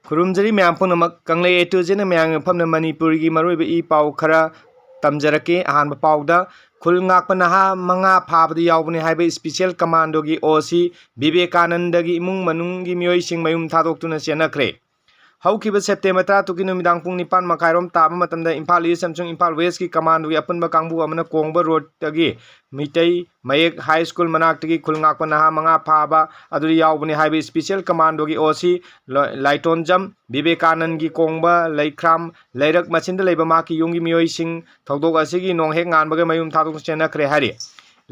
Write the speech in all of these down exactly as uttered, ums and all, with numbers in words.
ꯈꯨꯔꯨꯝꯖꯔꯤ ꯃꯌꯥꯝ ꯄꯨꯝꯅꯃꯛ꯫ ꯀꯪꯂꯩ ꯑꯦ ꯇꯨ ꯖꯦꯠꯅ ꯃꯌꯥꯝꯒꯤ ꯃꯐꯝꯗ ꯃꯅꯤꯄꯨꯔꯒꯤ ꯃꯔꯨꯑꯣꯏꯕ ꯏ ꯄꯥꯎ ꯈꯔ ꯇꯝꯖꯔꯛꯀꯦ꯫ ꯑꯍꯥꯟꯕ ꯄꯥꯎꯗ, ꯈꯨꯜ ꯉꯥꯛꯄ ꯅꯍꯥ ꯃꯉꯥ ꯐꯥꯕꯗ ꯌꯥꯎꯕꯅꯤ ꯍꯥꯏꯕ ꯏꯁꯄꯤꯁꯦꯜ ꯀꯃꯥꯟꯗꯣꯒꯤ ꯑꯣ ꯁꯤ ꯕꯤꯕꯦꯀꯥꯅꯟꯗꯒꯤ ꯏꯃꯨꯡ ꯃꯅꯨꯡꯒꯤ ꯃꯤꯑꯣꯏꯁꯤꯡ ꯃꯌꯨꯝ ꯊꯥꯗꯣꯛꯇꯨꯅ ꯆꯦꯟꯅꯈ꯭ꯔꯦ꯫ ꯍꯧꯈꯤꯕ ꯁꯦꯞꯇꯦꯝꯕꯔ ꯇꯔꯥꯇꯔꯨꯛꯀꯤ ꯅꯨꯃꯤꯗꯥꯡ ꯄꯨꯡ ꯅꯤꯄꯥꯟ ꯃꯈꯥꯏꯔꯣꯝ ꯇꯥꯕ ꯃꯇꯝꯗ ꯏꯝꯐꯥꯜ ꯏꯁ ꯑꯃꯁꯨꯡ ꯏꯝꯐꯥꯜ ꯋꯦꯁꯀꯤ ꯀꯃꯥꯟꯗꯣꯒꯤ ꯑꯄꯨꯟꯕ ꯀꯥꯡꯕꯨ ꯑꯃꯅ ꯀꯣꯡꯕ ꯔꯣꯗꯇꯒꯤ ꯃꯤꯇꯩ ꯃꯌꯦꯛ ꯍꯥꯏ ꯁ꯭ꯀꯨꯜ ꯃꯅꯥꯛꯇꯒꯤ ꯈꯨꯜ ꯉꯥꯛꯄ ꯅꯍꯥ ꯃꯉꯥ ꯐꯥꯕ ꯑꯗꯨꯗ ꯌꯥꯎꯕꯅꯤ ꯍꯥꯏꯕ ꯏꯁꯄꯤꯁꯦꯜ ꯀꯃꯥꯟꯗꯣꯒꯤ ꯑꯣ ꯁꯤ ꯂ-, ꯂꯥꯏꯇꯣꯟꯖꯝ ꯕꯤꯕꯦꯀꯥꯅꯟꯒꯤ ꯀꯣꯡꯕ ꯂꯩꯈ꯭ꯔꯥꯝ ꯂꯩꯔꯛ ꯃꯆꯤꯟꯗ ꯂꯩꯕ ꯃꯍꯥꯛꯀꯤ ꯌꯨꯝꯒꯤ ꯃꯤꯑꯣꯏꯁꯤꯡ ꯊꯧꯗꯣꯛ ꯑꯁꯤꯒꯤ ꯅꯣꯡ ꯍꯦꯛ ꯉꯥꯟꯕꯒ ꯃꯌꯨꯝ ꯊꯥꯗꯣꯛꯇꯨꯅ ꯆꯦꯟꯅꯈ꯭ꯔꯦ ꯍꯥꯏꯔꯤ꯫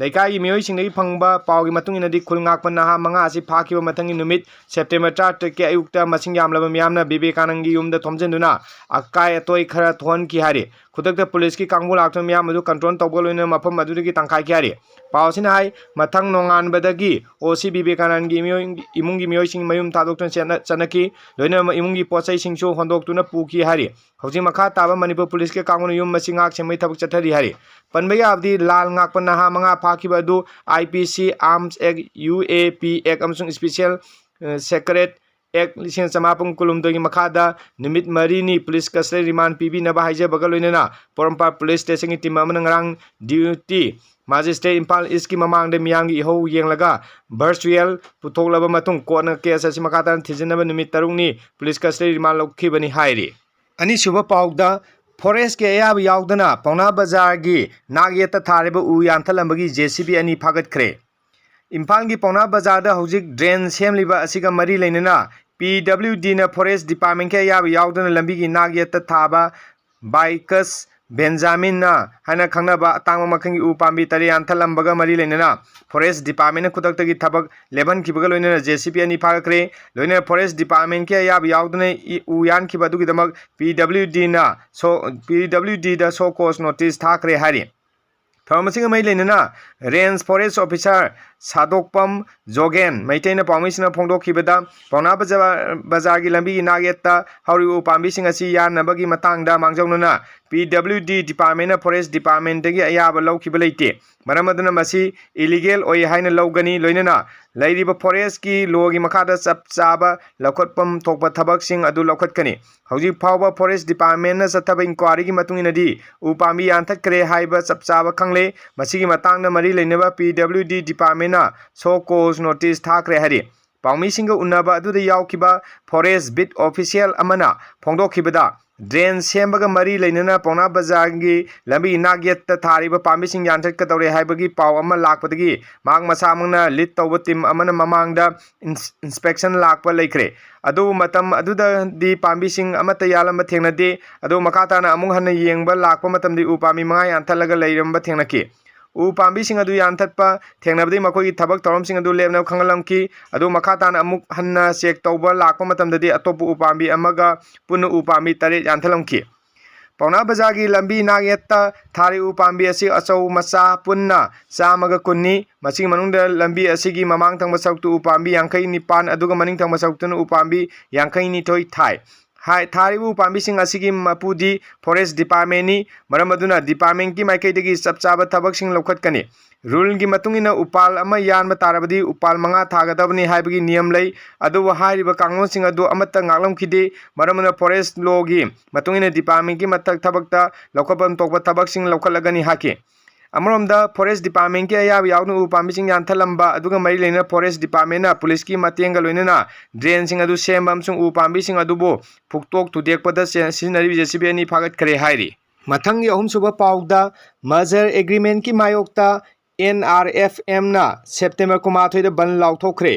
ꯂꯩꯀꯥꯏꯒꯤ ꯃꯤꯑꯣꯏꯁꯤꯡꯗꯒꯤ ꯐꯪꯕ ꯄꯥꯎꯒꯤ ꯃꯇꯨꯡ ꯏꯟꯅꯗꯤ, ꯈꯨꯜ ꯉꯥꯛꯄ ꯅꯍꯥ ꯃꯉꯥ ꯑꯁꯤ ꯐꯥꯈꯤꯕ ꯃꯊꯪꯒꯤ ꯅꯨꯃꯤꯠ ꯁꯦꯞꯇꯦꯝꯕꯔ ꯇꯔꯥꯇꯔꯦꯠꯀꯤ ꯑꯌꯨꯛꯇ ꯃꯁꯤꯡ ꯌꯥꯝꯂꯕ ꯃꯤꯌꯥꯝꯅ ꯕꯤꯕꯦꯀꯥꯅꯟꯒꯤ ꯌꯨꯝꯗ ꯊꯣꯝꯖꯤꯟꯗꯨꯅ ꯑꯀꯥꯏ ꯑꯇꯣꯏ ꯈꯔ ꯊꯣꯛꯍꯟꯈꯤ ꯍꯥꯏꯔꯤ꯫ ꯈꯨꯗꯛꯇ ꯄꯨꯂꯤꯁꯀꯤ ꯀꯥꯡꯕꯨ ꯂꯥꯛꯇꯨꯅ ꯃꯤꯌꯥꯝ ꯑꯗꯨ ꯀꯟꯇ꯭ꯔꯣꯜ ꯇꯧꯕꯒ ꯂꯣꯏꯅꯅ ꯃꯐꯝ ꯑꯗꯨꯗꯒꯤ ꯇꯥꯟꯈꯥꯏꯈꯤ ꯍꯥꯏꯔꯤ꯫ ꯄꯥꯎ ꯑꯁꯤꯅ ꯍꯥꯏ, ꯃꯊꯪ ꯅꯣꯡꯉꯥꯟꯕꯗꯒꯤ ꯑꯣ ꯁꯤ ꯕꯤꯕꯦꯀꯥꯅꯟꯒꯤ ꯃꯤꯑꯣꯏ-, ꯏꯃꯨꯡꯒꯤ ꯃꯤꯑꯣꯏꯁꯤꯡ ꯃꯌꯨꯝ ꯊꯥꯗꯣꯛꯇꯨꯅ ꯆꯦꯟꯅ-, ꯆꯠꯅꯈꯤ꯫ ꯂꯣꯏꯅꯅ ꯏꯃꯨꯡꯒꯤ ꯄꯣꯠ ꯆꯩꯁꯤꯡꯁꯨ ꯍꯣꯟꯗꯣꯛꯇꯨꯅ ꯄꯨꯈꯤ ꯍꯥꯏꯔꯤ꯫ ꯍꯧꯖꯤꯛ ꯃꯈꯥ ꯇꯥꯕ ꯃꯅꯤꯄꯨꯔ ꯄꯨꯂꯤꯁꯀꯤ ꯀꯥꯡꯕꯨꯅ ꯌꯨꯝ ꯑꯁꯤ ꯉꯥꯛ ꯁꯦꯟꯕꯒꯤ ꯊꯕꯛ ꯆꯠꯊꯔꯤ ꯍꯥꯏꯔꯤ꯫ ꯄꯟꯕ ꯌꯥꯕꯗꯤ, ꯂꯥꯜ ꯉꯥꯛꯄ ꯅꯍꯥ ꯃꯉꯥ ꯐꯥꯈꯤꯕ ꯑꯗꯨ I P C Arms Act, U A P Act ꯑꯃꯁꯨꯡ Special, ꯑ, Secret Act ꯂꯤꯁꯤꯡ ꯆꯃꯥꯄꯟ ꯀꯨꯟꯍꯨꯝꯗꯣꯏꯒꯤ ꯃꯈꯥꯗ ꯅꯨꯃꯤꯠ ꯃꯔꯤꯅꯤ ꯄꯨꯂꯤꯁ custody remand ꯄꯤꯕꯤꯅꯕ ꯍꯥꯏꯖꯕꯒ ꯂꯣꯏꯅꯅ ꯄꯣꯔꯣꯝꯄꯥꯠ ꯄꯨꯂꯤꯁ ꯁ꯭ꯇꯦꯁꯟꯒꯤ ꯇꯤꯝ ꯑꯃꯅ ꯉꯔꯥꯡ ꯗꯤꯄ꯭ꯌꯨꯇꯤ ꯃꯦꯖꯤꯁꯇ꯭ꯔꯦꯠ ꯏꯝꯐꯥꯜ ꯏꯁꯀꯤ ꯃꯃꯥꯡꯗ ꯃꯤꯌꯥꯝꯒꯤ ꯏꯍꯧ ꯌꯦꯡꯂꯒ ꯚꯔꯆꯨꯋꯦꯜ ꯄꯨꯊꯣꯛꯂꯕ ꯃꯇꯨꯡ ꯀꯣꯔꯠꯅ ꯀꯦꯁ ꯑꯁꯤ ꯃꯈꯥ ꯇꯥꯅ ꯊꯤꯖꯤꯟꯅꯕ ꯅꯨꯃꯤꯠ ꯇꯔꯨꯛꯅꯤ ꯄꯨꯂꯤꯁ custody remand ꯂꯧꯈꯤꯕꯅꯤ ꯍꯥꯏꯔꯤ꯫ ꯑꯅꯤꯁꯨꯕ ꯄꯥꯎꯗ, ꯐꯣꯔꯦꯁꯀꯤ ꯑꯌꯥꯕ ꯌꯥꯎꯗꯅ ꯄꯥꯎꯅꯥ ꯕꯖꯥꯔꯒꯤ ꯅꯥꯛ ꯌꯦꯠꯇ ꯊꯥꯔꯤꯕ ꯎ ꯌꯥꯟꯊꯠꯂꯝꯕꯒꯤ J C B ꯑꯅꯤ ꯐꯥꯒꯠꯈ꯭ꯔꯦ꯫ ꯏꯝꯐꯥꯜꯒꯤ ꯄꯥꯎꯅꯥ ꯕꯖꯥꯔꯗ ꯍꯧꯖꯤꯛ ꯗ꯭ꯔꯦꯟ ꯁꯦꯝꯂꯤꯕ ꯑꯁꯤꯒ ꯃꯔꯤ ꯂꯩꯅꯅ P W Dꯅ ꯐꯣꯔꯦꯁ ꯗꯤꯄꯥꯔꯠꯃꯦꯟꯒꯤ ꯑꯌꯥꯕ ꯌꯥꯎꯗꯅ ꯂꯝꯕꯤꯒꯤ ꯅꯥꯛ ꯌꯦꯠꯇ ꯊꯥꯕ ꯕꯥꯏꯀꯁ ꯕꯦꯟꯖꯥꯃꯤꯟꯅ ꯍꯥꯏꯅ ꯈꯪꯅꯕ ꯑꯇꯥꯡꯕ ꯃꯈꯜꯒꯤ ꯎ ꯄꯥꯝꯕꯤ ꯇꯔꯦꯠ ꯌꯥꯟꯊꯠꯂꯝꯕꯒ ꯃꯔꯤ ꯂꯩꯅꯅ ꯐꯣꯔꯦꯁ ꯗꯤꯄꯥꯔꯠꯃꯦꯟꯅ ꯈꯨꯗꯛꯇꯒꯤ ꯊꯕꯛ ꯂꯦꯞꯍꯟꯈꯤꯕꯒ ꯂꯣꯏꯅꯅ J C B ꯑꯅꯤ ꯐꯥꯒꯠꯈ꯭ꯔꯦ꯫ ꯂꯣꯏꯅꯅ ꯐꯣꯔꯦꯁ ꯗꯤꯄꯥꯔꯠꯃꯦꯟꯒꯤ ꯑꯌꯥꯕ ꯌꯥꯎꯗꯅ ꯏ-, ꯎ ꯌꯥꯟꯈꯤꯕ ꯑꯗꯨꯒꯤꯗꯃꯛ P W Dꯅ ꯁꯣ-, P W Dꯗ show cause notice ꯊꯥꯈ꯭ꯔꯦ ꯍꯥꯏꯔꯤ꯫ ꯊꯧꯔꯝ ꯑꯁꯤꯒ ꯃꯔꯤ ꯂꯩꯅꯅ ꯔꯦꯟꯖ ꯐꯣꯔꯦꯁ ꯑꯣꯐꯤꯁꯥꯔ ꯁꯥꯗꯣꯛꯄꯝ ꯖꯣꯒꯦꯟ ꯃꯩꯇꯩꯅ ꯄꯥꯎꯃꯤꯁꯤꯡꯅ ꯐꯣꯡꯗꯣꯛꯈꯤꯕꯗ, ꯄꯥꯎꯅꯥ ꯕꯖꯥꯔ, ꯕꯖꯥꯔꯒꯤ ꯂꯝꯕꯤꯒꯤ ꯅꯥꯛꯌꯦꯠꯇ ꯍꯧꯔꯤꯕ ꯎꯄꯥꯝꯕꯤꯁꯤꯡ ꯑꯁꯤ ꯌꯥꯟꯅꯕꯒꯤ ꯃꯇꯥꯡꯗ ꯃꯥꯡꯖꯧꯅꯅ ꯄꯤ ꯗꯕ꯭ꯂꯤꯎ ꯗꯤ ꯗꯤꯄꯥꯔꯠꯃꯦꯟꯅ ꯐꯣꯔꯦꯁ ꯗꯤꯄꯥꯔꯠꯃꯦꯟꯗꯒꯤ ꯑꯌꯥꯕ ꯂꯧꯈꯤꯕ ꯂꯩꯇꯦ꯫ ꯃꯔꯝ ꯑꯗꯨꯅ ꯃꯁꯤ ꯏꯂꯤꯒꯦꯜ ꯑꯣꯏ ꯍꯥꯏꯅ ꯂꯧꯒꯅꯤ, ꯂꯣꯏꯅꯅ ꯂꯩꯔꯤꯕ ꯐꯣꯔꯦꯁꯀꯤ ꯂꯣꯒꯤ ꯃꯈꯥꯗ ꯆꯞ ꯆꯥꯕ ꯂꯧꯈꯠꯐꯝ ꯊꯣꯛꯄ ꯊꯕꯛꯁꯤꯡ ꯑꯗꯨ ꯂꯧꯈꯠꯀꯅꯤ꯫ ꯍꯧꯖꯤꯛ ꯐꯥꯎꯕ ꯐꯣꯔꯦꯁ ꯗꯤꯄꯥꯔꯠꯃꯦꯟꯅ ꯆꯠꯊꯕ ꯏꯟꯀ꯭ꯋꯥꯔꯤꯒꯤ ꯃꯇꯨꯡ ꯏꯟꯅꯗꯤ ꯎ ꯄꯥꯝꯕꯤ ꯌꯥꯟꯊꯠꯈ꯭ꯔꯦ ꯍꯥꯏꯕ ꯆꯞ ꯆꯥꯕ ꯈꯪꯂꯦ꯫ ꯃꯁꯤꯒꯤ ꯃꯇꯥꯡꯗ ꯃꯔꯤ ꯂꯩꯅꯕ ꯄꯤ ꯗꯕ꯭ꯂꯤꯎ ꯗꯤ ꯗꯤꯄꯥꯔꯠꯃꯦꯟꯅ ꯁꯣ ꯀꯣꯖ ꯅꯣꯇꯤꯁ ꯊꯥꯈ꯭ꯔꯦ ꯍꯥꯏꯔꯤ꯫ ꯄꯥꯎꯃꯤꯁꯤꯡꯒ ꯎꯅꯕ ꯑꯗꯨꯗ ꯌꯥꯎꯈꯤꯕ ꯐꯣꯔꯦꯁ ꯕꯤꯠ ꯑꯣꯐꯤꯁꯤꯌꯦꯜ ꯑꯃꯅ ꯐꯣꯡꯗꯣꯛꯈꯤꯕꯗ, ꯗ꯭ꯔꯦꯟ ꯁꯦꯝꯕꯒ ꯃꯔꯤ ꯂꯩꯅꯅ ꯄꯥꯎꯅꯥ ꯕꯖꯥꯔꯒꯤ ꯂꯝꯕꯤ ꯅꯥꯛꯌꯦꯠꯇ ꯊꯥꯔꯤꯕ ꯄꯥꯝꯕꯤꯁꯤꯡ ꯌꯥꯟꯊꯠꯀꯗꯧꯔꯦ ꯍꯥꯏꯕꯒꯤ ꯄꯥꯎ ꯑꯃ ꯂꯥꯛꯄꯗꯒꯤ ꯃꯍꯥꯛ ꯃꯁꯥꯃꯛꯅ ꯂꯤꯗ ꯇꯧꯕ ꯇꯤꯝ ꯑꯃꯅ ꯃꯃꯥꯡꯗ ꯏꯟꯁ-, ꯏꯟꯁꯄꯦꯛꯁꯟ ꯂꯥꯛꯄ ꯂꯩꯈ꯭ꯔꯦ꯫ ꯑꯗꯨꯕꯨ ꯃꯇꯝ ꯑꯗꯨꯗꯗꯤ ꯄꯥꯝꯕꯤꯁꯤꯡ ꯑꯃꯠꯇ ꯌꯥꯜꯂꯝꯕ ꯊꯦꯡꯅꯗꯦ꯫ ꯑꯗꯨꯕꯨ ꯃꯈꯥ ꯇꯥꯅ ꯑꯃꯨꯛ ꯍꯟꯅ ꯌꯦꯡꯕ ꯂꯥꯛꯄ ꯃꯇꯝꯗꯤ ꯎ ꯄꯥꯝꯕꯤ ꯃꯉꯥ ꯌꯥꯟꯊꯠꯂꯒ ꯂꯩꯔꯝꯕ ꯊꯦꯡꯅꯈꯤ꯫ ꯎ ꯄꯥꯝꯕꯤꯁꯤꯡ ꯑꯗꯨ ꯌꯥꯟꯊꯠꯄ ꯊꯦꯡꯅꯕꯗꯒꯤ ꯃꯈꯣꯏꯒꯤ ꯊꯕꯛ ꯊꯧꯔꯝꯁꯤꯡ ꯑꯗꯨ ꯂꯦꯞꯅꯕ ꯈꯪꯍꯜꯂꯝꯈꯤ꯫ ꯑꯗꯨ ꯃꯈꯥ ꯇꯥꯅ ꯑꯃꯨꯛ ꯍꯟꯅ ꯆꯦꯛ ꯇꯧꯕ ꯂꯥꯛꯄ ꯃꯇꯝꯗꯗꯤ ꯑꯇꯣꯞꯄ ꯎ ꯄꯥꯝꯕꯤ ꯑꯃꯒ ꯄꯨꯟꯅ ꯎ ꯄꯥꯝꯕꯤ ꯇꯔꯦꯠ ꯌꯥꯟꯊꯠꯂꯝꯈꯤ꯫ ꯄꯥꯎꯅꯥ ꯕꯖꯥꯔꯒꯤ ꯂꯝꯕꯤ ꯅꯥꯛꯌꯦꯠꯇ ꯊꯥꯔꯤꯕ ꯎ ꯄꯥꯝꯕꯤ ꯑꯁꯤ ꯑꯆꯧ ꯃꯆꯥ ꯄꯨꯟꯅ ꯆꯥꯝꯃꯒ ꯀꯨꯟꯅꯤ꯫ ꯃꯁꯤꯒꯤ ꯃꯅꯨꯡꯗ ꯂꯝꯕꯤ ꯑꯁꯤꯒꯤ ꯃꯃꯥꯡ ꯊꯪꯕ ꯁꯔꯨꯛꯇ ꯎ ꯄꯥꯝꯕꯤ ꯌꯥꯡꯈꯩ ꯅꯤꯄꯥꯟ, ꯑꯗꯨꯒ ꯃꯅꯤꯡ ꯊꯪꯕ ꯁꯔꯨꯛꯇꯅ ꯎ ꯄꯥꯝꯕꯤ ꯌꯥꯡꯈꯩ ꯅꯤꯊꯣꯏ ꯊꯥꯏ꯫ ꯍꯥꯏ, ꯊꯥꯔꯤꯕ ꯎ ꯄꯥꯝꯕꯤꯁꯤꯡ ꯑꯁꯤꯒꯤ ꯃꯄꯨꯗꯤ ꯐꯣꯔꯦꯁ ꯗꯤꯄꯥꯔꯠꯃꯦꯟꯅꯤ꯫ ꯃꯔꯝ ꯑꯗꯨꯅ ꯗꯤꯄꯥꯔꯠꯃꯦꯟꯒꯤ ꯃꯥꯏꯀꯩꯗꯒꯤ ꯆꯞ ꯆꯥꯕ ꯊꯕꯛꯁꯤꯡ ꯂꯧꯈꯠꯀꯅꯤ꯫ ꯔꯨꯜꯒꯤ ꯃꯇꯨꯡ ꯏꯟꯅ ꯎꯄꯥꯜ ꯑꯃ ꯌꯥꯟꯕ ꯇꯥꯔꯕꯗꯤ ꯎꯄꯥꯜ ꯃꯉꯥ ꯊꯥꯒꯗꯕꯅꯤ ꯍꯥꯏꯕꯒꯤ ꯅꯤꯌꯝ ꯂꯩ꯫ ꯑꯗꯨꯕꯨ ꯍꯥꯏꯔꯤꯕ ꯀꯥꯡꯂꯣꯟꯁꯤꯡ ꯑꯗꯨ ꯑꯃꯠꯇ ꯉꯥꯛꯂꯝꯈꯤꯗꯦ꯫ ꯃꯔꯝ ꯑꯗꯨꯅ ꯐꯣꯔꯦꯁ ꯂꯣꯒꯤ ꯃꯇꯨꯡ ꯏꯟꯅ ꯗꯤꯄꯥꯔꯠꯃꯦꯟꯒꯤ ꯃꯊꯛ ꯊꯕꯛꯇ ꯂꯧꯈꯠꯐꯝ ꯊꯣꯛꯄ ꯊꯕꯛꯁꯤꯡ ꯂꯧꯈꯠꯂꯒꯅꯤ ꯍꯥꯏꯈꯤ꯫ ꯑꯃꯔꯣꯝꯗ ꯐꯣꯔꯦꯁ ꯗꯤꯄꯥꯔꯠꯃꯦꯟꯒꯤ ꯑꯌꯥꯕ ꯌꯥꯎꯗꯅ ꯎ ꯄꯥꯝꯕꯤꯁꯤꯡ ꯌꯥꯟꯊꯠꯂꯝꯕ ꯑꯗꯨꯒ ꯃꯔꯤ ꯂꯩꯅꯅ ꯐꯣꯔꯦꯁ ꯗꯤꯄꯥꯔꯠꯃꯦꯟꯅ ꯄꯨꯂꯤꯁꯀꯤ ꯃꯇꯦꯡꯒ ꯂꯣꯏꯅꯅ ꯗ꯭ꯔꯦꯟꯁꯤꯡ ꯑꯗꯨ ꯁꯦꯝꯕ ꯑꯃꯁꯨꯡ ꯎ ꯄꯥꯝꯕꯤꯁꯤꯡ ꯑꯗꯨꯕꯨ ꯐꯨꯛꯇꯣꯛ ꯊꯨꯗꯦꯛꯄꯗ ꯁꯦ-, ꯁꯤꯖꯤꯟꯅꯔꯤꯕ ꯖꯦ ꯁꯤ ꯕꯤ ꯑꯅꯤ ꯐꯥꯒꯠꯈ꯭ꯔꯦ ꯍꯥꯏꯔꯤ꯫ ꯃꯊꯪꯒꯤ ꯑꯍꯨꯝꯁꯨꯕ ꯄꯥꯎꯗ ꯃꯔꯖꯔ ꯑꯦꯒ꯭ꯔꯤꯃꯦꯟꯠꯀꯤ ꯃꯥꯌꯣꯛꯇ ꯑꯦꯟ ꯑꯥꯔ ꯑꯦꯐ ꯑꯦꯝꯅ ꯁꯦꯞꯇꯦꯝꯕꯔ ꯀꯨꯟꯃꯥꯊꯣꯏꯗ ꯕꯟ ꯂꯥꯎꯊꯣꯛꯈ꯭ꯔꯦ꯫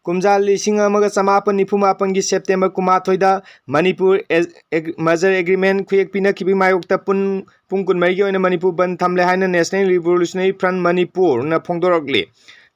ꯀꯨꯝꯖꯥ ꯂꯤꯁꯤꯡ ꯑꯃꯒ ꯆꯃꯥꯄꯟ ꯅꯤꯐꯨ ꯃꯥꯄꯟꯒꯤ ꯁꯦꯞꯇꯦꯝꯕꯔ ꯀꯨꯟꯃꯥꯊꯣꯏꯗ ꯃꯅꯤꯄꯨꯔ ꯑꯦ-, ꯑꯦꯒ-, ꯃꯔꯖꯔ ꯑꯦꯒ꯭ꯔꯤꯃꯦꯟꯠ ꯈꯨꯌꯦꯛ ꯄꯤꯅꯈꯤꯕꯒꯤ ꯃꯥꯌꯣꯛꯇ ꯄꯨꯟ-, ꯄꯨꯡ ꯀꯨꯟꯃꯔꯤꯒꯤ ꯑꯣꯏꯅ ꯃꯅꯤꯄꯨꯔ ꯕꯟ ꯊꯝꯂꯦ ꯍꯥꯏꯅ ꯅꯦꯁꯅꯦꯜ ꯔꯤꯚꯣꯂꯨꯁꯅꯔꯤ ꯐ꯭ꯔꯟꯠ ꯃꯅꯤꯄꯨꯔꯅ ꯐꯣꯡꯗꯣꯔꯛꯂꯤ꯫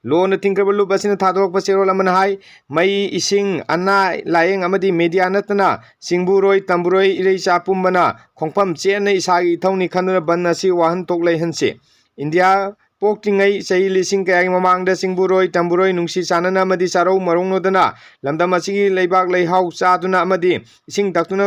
ꯂꯣꯅ ꯊꯤꯡꯈ꯭ꯔꯕ ꯂꯨꯞ ꯑꯁꯤꯅ ꯊꯥꯗꯣꯔꯛꯄ ꯆꯦꯔꯣꯜ ꯑꯃꯅ ꯍꯥꯏ, ꯃꯩ, ꯏꯁꯤꯡ, ꯑꯅꯥ ꯂꯥꯌꯦꯡ ꯑꯃꯗꯤ ꯃꯦꯗꯤꯌꯥ ꯅꯠꯇꯅ ꯆꯤꯡꯕꯨꯔꯣꯏ, ꯇꯝꯕꯨꯔꯣꯏ, ꯏꯔꯩꯆꯥ ꯄꯨꯝꯕꯅ ꯈꯣꯡꯐꯝ ꯆꯦꯠꯅ ꯏꯁꯥꯒꯤ ꯏꯊꯧꯅꯤ ꯈꯟꯗꯨꯅ ꯕꯟ ꯑꯁꯤ ꯋꯥꯍꯟꯊꯣꯛ ꯂꯩꯍꯟꯁꯤ꯫ ꯏꯟꯗꯤꯌꯥ ꯄꯣꯛꯇ꯭ꯔꯤꯉꯩ ꯆꯍꯤ ꯂꯤꯁꯤꯡ ꯀꯌꯥꯒꯤ ꯃꯃꯥꯡꯗ ꯆꯤꯡꯕꯨꯔꯣꯏ ꯇꯝꯕꯨꯔꯣꯏ ꯅꯨꯡꯁꯤ ꯆꯥꯟꯅꯅ ꯑꯃꯗꯤ ꯆꯥꯔꯧ ꯃꯔꯧꯅꯗꯨꯅ ꯂꯝꯗꯝ ꯑꯁꯤꯒꯤ ꯂꯩꯕꯥꯛ ꯂꯩꯍꯥꯎ ꯆꯥꯗꯨꯅ ꯑꯃꯗꯤ ꯏꯁꯤꯡ ꯊꯛꯇꯨꯅ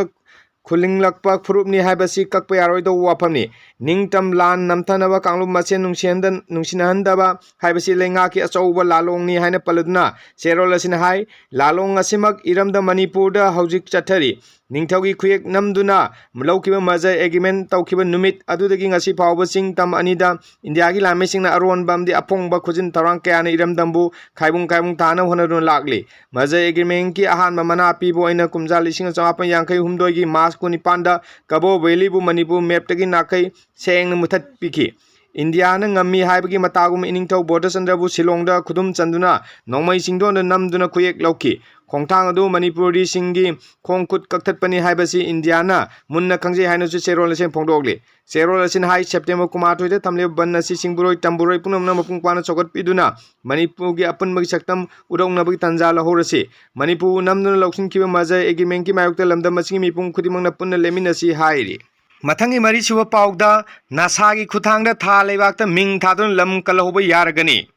ꯈꯨꯂꯤꯡꯂꯛꯄ ꯐꯨꯔꯨꯞꯅꯤ ꯍꯥꯏꯕꯁꯤ ꯀꯛꯄ ꯌꯥꯔꯣꯏꯗꯧꯕ ꯋꯥꯐꯝꯅꯤ꯫ ꯅꯤꯡꯇꯝ ꯂꯥꯟ ꯅꯝꯊꯅꯕ ꯀꯥꯡꯂꯨꯞ ꯃꯁꯦꯟ ꯅꯨꯡꯁꯤꯍꯟꯗ-, ꯅꯨꯡꯁꯤꯅꯍꯟꯗꯕ ꯍꯥꯏꯕꯁꯤ ꯂꯩꯉꯥꯛꯀꯤ ꯑꯆꯧꯕ ꯂꯥꯂꯣꯡꯅꯤ ꯍꯥꯏꯅ ꯄꯜꯂꯗꯨꯅ ꯆꯦꯔꯣꯜ ꯑꯁꯤꯅ ꯍꯥꯏ, ꯂꯥꯂꯣꯡ ꯑꯁꯤꯃꯛ ꯏꯔꯝꯗꯝ ꯃꯅꯤꯄꯨꯔꯗ ꯍꯧꯖꯤꯛ ꯆꯠꯊꯔꯤ꯫ ꯅꯤꯡꯊꯧꯒꯤ ꯈꯨꯌꯦꯛ ꯅꯝꯗꯨꯅ ꯂꯧꯈꯤꯕ merger agreement ꯇꯧꯈꯤꯕ ꯅꯨꯃꯤꯠ ꯑꯗꯨꯗꯒꯤ ꯉꯁꯤ ꯐꯥꯎꯕ ꯆꯤꯡ ꯇꯝ ꯑꯅꯤꯗ ꯏꯟꯗꯤꯌꯥꯒꯤ ꯂꯥꯟꯃꯤꯁꯤꯡꯅ ꯑꯔꯣꯟꯕ ꯑꯃꯗꯤ ꯑꯐꯣꯡꯕ ꯈꯨꯖꯤꯟ ꯊꯧꯔꯥꯡ ꯀꯌꯥꯅ ꯏꯔꯝꯗꯝꯕꯨ ꯈꯥꯏꯕꯨꯡ ꯈꯥꯏꯕꯨꯡ ꯊꯥꯅꯕ ꯍꯣꯠꯅꯗꯨꯅ ꯂꯥꯛꯂꯤ꯫ Merger agreement ꯀꯤ ꯑꯍꯥꯟꯕ ꯃꯅꯥ ꯄꯤꯕ ꯑꯣꯏꯅ ꯀꯨꯝꯖꯥ ꯂꯤꯁꯤꯡ ꯑꯃ ꯆꯃꯥꯄꯟ ꯌꯥꯡꯈꯩ ꯍꯨꯝꯗꯣꯏꯒꯤ ꯃꯥꯔꯆ ꯀꯨꯟꯅꯤꯄꯥꯟꯗ ꯀꯕꯣ ꯚꯦꯂꯤꯕꯨ ꯃꯅꯤꯄꯨꯔ map ꯇꯒꯤ ꯅꯥꯈꯩ ꯁꯦꯡꯅ ꯃꯨꯊꯠꯄꯤꯈꯤ꯫ ꯏꯟꯗꯤꯌꯥꯅ ꯉꯝꯃꯤ ꯍꯥꯏꯕꯒꯤ ꯃꯇꯥꯒꯨꯝ ꯏꯅꯤꯡꯊꯧ ꯕꯣꯙꯆꯟꯗ꯭ꯔꯕꯨ ꯁꯤꯂꯣꯡꯗ ꯈꯨꯗꯨꯝ ꯆꯟꯗꯨꯅ ꯅꯣꯡꯃꯩ ꯆꯤꯡꯗꯣꯟꯗ ꯅꯝꯗꯨꯅ ꯈꯨꯌꯦꯛ ꯂꯧꯈꯤ꯫ ꯈꯣꯡꯊꯥꯡ ꯑꯗꯨ ꯃꯅꯤꯄꯨꯔꯤꯁꯤꯡꯒꯤ ꯈꯣꯡ ꯈꯨꯠ ꯀꯛꯊꯠꯄꯅꯤ ꯍꯥꯏꯕꯁꯤ ꯏꯟꯗꯤꯌꯥꯅ ꯃꯨꯟꯅ ꯈꯪꯖꯩ ꯍꯥꯏꯅꯁꯨ ꯆꯦꯔꯣꯜ ꯑꯁꯤꯅ ꯐꯣꯡꯗꯣꯛꯂꯤ꯫ ꯆꯦꯔꯣꯜ ꯑꯁꯤꯅ ꯍꯥꯏ, ꯁꯦꯞꯇꯦꯝꯕꯔ ꯀꯨꯟꯃꯥꯊꯣꯏꯗ ꯊꯝꯂꯤꯕ ꯕꯟ ꯑꯁꯤ ꯆꯤꯡꯕꯨꯔꯣꯏ ꯇꯝꯕꯨꯔꯣꯏ ꯄꯨꯝꯅꯃꯛꯅ ꯃꯄꯨꯡ ꯐꯥꯅ ꯆꯥꯎꯈꯠꯄꯤꯗꯨꯅ ꯃꯅꯤꯄꯨꯔꯒꯤ ꯑꯄꯨꯟꯕꯒꯤ ꯁꯛꯇꯝ ꯎꯔꯛꯅꯕꯒꯤ ꯇꯥꯟꯖꯥ ꯂꯧꯍꯧꯔꯁꯤ꯫ ꯃꯅꯤꯄꯨꯔꯕꯨ ꯅꯝꯗꯨꯅ ꯂꯧꯁꯤꯟꯈꯤꯕ merger agreement ꯀꯤ ꯃꯥꯌꯣꯛꯇ ꯂꯝꯗꯝ ꯑꯁꯤꯒꯤ ꯃꯤꯄꯨꯝ ꯈꯨꯗꯤꯡꯃꯛꯅ ꯄꯨꯟꯅ ꯂꯦꯞꯃꯤꯟꯅꯁꯤ ꯍꯥꯏꯔꯤ꯫ ꯃꯊꯪꯒꯤ ꯃꯔꯤꯁꯨꯕ ꯄꯥꯎꯗ, ꯅꯥꯁꯥꯒꯤ ꯈꯨꯠꯊꯥꯡꯗ ꯊꯥ ꯂꯩꯕꯥꯛꯇ ꯃꯤꯡ ꯊꯥꯗꯨꯅ ꯂꯝ ꯀꯜꯍꯧꯕ ꯌꯥꯔꯒꯅꯤ꯫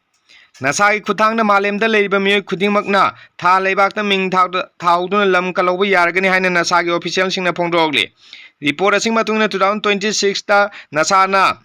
ꯅꯥꯁꯥꯒꯤ ꯈꯨꯠꯊꯥꯡꯗ ꯃꯥꯂꯦꯝꯗ ꯂꯩꯔꯤꯕ ꯃꯤꯑꯣꯏ ꯈꯨꯗꯤꯡꯃꯛꯅ ꯊꯥ ꯂꯩꯕꯥꯛꯇ ꯃꯤꯡ ꯊꯥꯎꯗ-, ꯊꯥꯍꯧꯗꯨꯅ ꯂꯝ ꯀꯜꯍꯧꯕ ꯌꯥꯔꯒꯅꯤ ꯍꯥꯏꯅ ꯅꯥꯁꯥꯒꯤ official ꯁꯤꯡꯅ ꯐꯣꯡꯗꯣꯛꯂꯤ꯫ Report ꯑꯁꯤꯒꯤ ꯃꯇꯨꯡ ꯏꯟꯅ, two thousand twenty six ꯇ ꯅꯥꯁꯥꯅ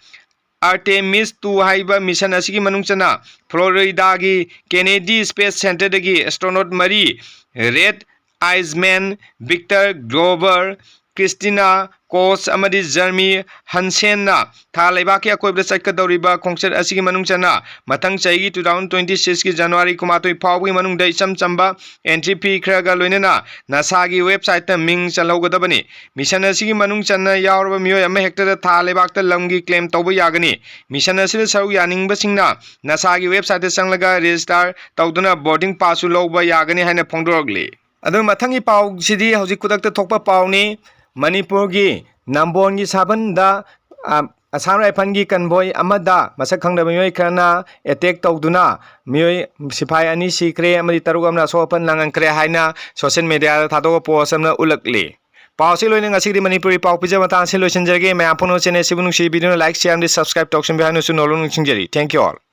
Artemis two ꯍꯥꯏꯕ mission ꯑꯁꯤꯒꯤ ꯃꯅꯨꯡ ꯆꯟꯅ ꯐ꯭ꯂꯣꯔꯤꯗꯥꯒꯤ ꯀꯦꯅꯦꯗꯤ Space Center ꯗꯒꯤ astronaut ꯃꯔꯤ, Red Iceman, Victor Glover, Christina Koch ꯑꯃꯗꯤ Jeremy Hansen ꯅ ꯊꯥ ꯂꯩꯕꯥꯛꯀꯤ ꯑꯀꯣꯏꯕꯗ ꯆꯠꯀꯗꯧꯔꯤꯕ ꯈꯣꯡꯆꯠ ꯑꯁꯤꯒꯤ ꯃꯅꯨꯡ ꯆꯟꯅ ꯃꯊꯪ ꯆꯍꯤꯒꯤ two thousand twenty six ꯀꯤ January ꯀꯨꯟꯃꯥꯊꯣꯏ ꯐꯥꯎꯕꯒꯤ ꯃꯅꯨꯡꯗ ꯏꯆꯝ ꯆꯝꯕ entry fee ꯈꯔꯒ ꯂꯣꯏꯅꯅ ꯅꯥꯁꯥꯒꯤ website ꯇ ꯃꯤꯡ ꯆꯜꯍꯧꯒꯗꯕꯅꯤ꯫ Mission ꯑꯁꯤꯒꯤ ꯃꯅꯨꯡ ꯆꯟꯅ ꯌꯥꯎꯔꯕ ꯃꯤꯑꯣꯏ ꯑꯃꯍꯦꯛꯇꯗ ꯊꯥ ꯂꯩꯕꯥꯛꯇ ꯂꯝꯒꯤ claim ꯇꯧꯕ ꯌꯥꯒꯅꯤ꯫ Mission ꯑꯁꯤꯗ ꯁꯔꯨꯛ ꯌꯥꯅꯤꯡꯕꯁꯤꯡꯅ ꯅꯥꯁꯥꯒꯤ website ꯇ ꯆꯪꯂꯒ register ꯇꯧꯗꯨꯅ boarding pass ꯁꯨ ꯂꯧꯕ ꯌꯥꯒꯅꯤ ꯍꯥꯏꯅ ꯐꯣꯡꯗꯣꯔꯛꯂꯤ꯫ ꯑꯗꯨ ꯃꯊꯪꯒꯤ ꯄꯥꯎꯁꯤꯗꯤ ꯍꯧꯖꯤꯛ ꯈꯨꯗꯛꯇ ꯊꯣꯛꯄ ꯄꯥꯎꯅꯤ꯫ ꯃꯅꯤꯄꯨꯔꯒꯤ ꯅꯝꯕꯣꯜꯒꯤ ꯁꯥꯕꯟꯗ, ꯑ, Assam Rifle ꯒꯤ convoy ꯑꯃꯗ ꯃꯁꯛ ꯈꯪꯗꯕ ꯃꯤꯑꯣꯏ ꯈꯔꯅ attack ꯇꯧꯗꯨꯅ ꯃꯤꯑꯣꯏ ꯁꯤꯐꯥꯏ ꯑꯅꯤ ꯁꯤꯈ꯭ꯔꯦ ꯑꯃꯗꯤ ꯇꯔꯨꯛ ꯑꯃꯅ ꯑꯁꯣꯛ ꯑꯄꯟ ꯅꯪꯍꯟꯈ꯭ꯔꯦ ꯍꯥꯏꯅ social media ꯗ ꯊꯥꯗꯣꯛꯄ post ꯑꯃꯅ ꯎꯠꯂꯛꯂꯤ꯫ ꯄꯥꯎꯁꯤ ꯂꯣꯏꯅ ꯉꯁꯤꯒꯤꯗꯤ ꯃꯅꯤꯄꯨꯔꯤ ꯄꯥꯎ ꯄꯤꯖꯕ ꯃꯇꯥꯡꯁꯤ ꯂꯣꯏꯁꯤꯟꯖꯔꯒꯦ꯫ ꯃꯌꯥꯝ ꯄꯨꯝꯅꯃꯛ channel ꯑꯁꯤꯕꯨ ꯅꯨꯡꯁꯤ, video ꯅ like, share ꯑꯃꯗꯤ subscribe ꯇꯧꯁꯤꯟꯕꯤꯌꯨ ꯍꯥꯏꯅꯁꯨ ꯅꯣꯜꯂꯨꯛꯅ ꯅꯤꯡꯁꯤꯡꯖꯔꯤ꯫ Thank you all.